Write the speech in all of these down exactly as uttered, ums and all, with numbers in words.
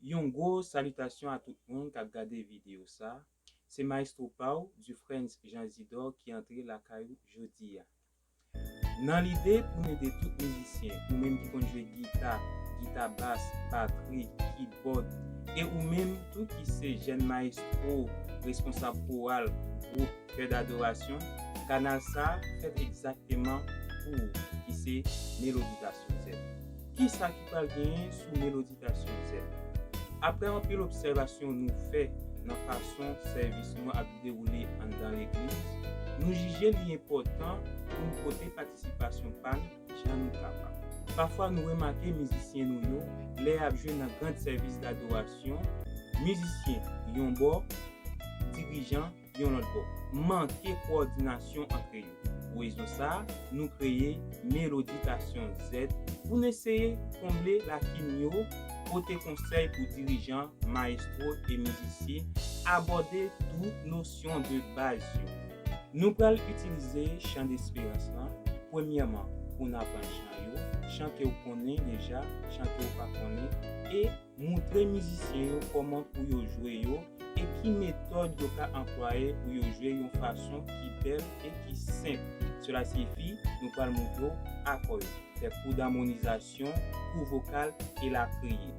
Yon gwo salitasyon a tout moun k ap gade videyo sa. Se Maestro pa w, Dufrens Jean Isidore, ki antre lakay ou jodi a. Nan lide pou n ede tout mizisyen, ou menm ki konn jwe gita, gita bas, batri, kibòd, e ou menm tou ki se jèn maestro, responsab koral, gwoup, kè dadorasyon, kanal sa a fèt egzakteman pou ou, ki se Meloditasyon Z. Kisa ki pral genyen sou Meloditasyon Z? Apre anpil obsèvasyon nou fè nan fason sèvis nou ap dewoule anndan legliz, nou jije li enpòtan pou n pote patisipasyon pa n jan nou kapab. Pafwa nou remake mizisyen nou yo, lè y ap jwe nan gran sèvis dadorasyon, mizisyen yon bò, dirijan yon lòt bò, manke kowòdinasyon ant yo. Pou rezon sa a, nou kreye Meloditasyon Z pou n eseye konble lakin yo, pote konsèy pou dirijan, maestro e mizisyen abòde tout nosyon de baz yo. Nou pral itilize chan desperans lan, premyèman pou n aprann chan yo, chan ke w konnen deja, chan ke w pa konnen, e moutre mizisyen yo kòman pou yo jwe yo e ki metòd yo ka anplwaye pou yo jwe yon fason ki bèl e ki senp. Sela siyifi, nou pral moutre w akò yo, fè kou damonizasyon, kou vokal, elatriye.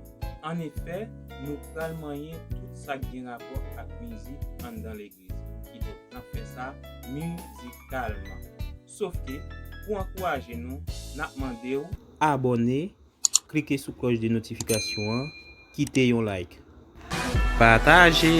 Annefè, nou pral manyen tout sa k gen rapò ak mizik anndan legliz. Kidonk, n ap fè sa mizikalman. Sofke, pou ankouraje nou, n ap mande w abòne, klike sou klòch de notifikasyon an, kite yon like. Pataje!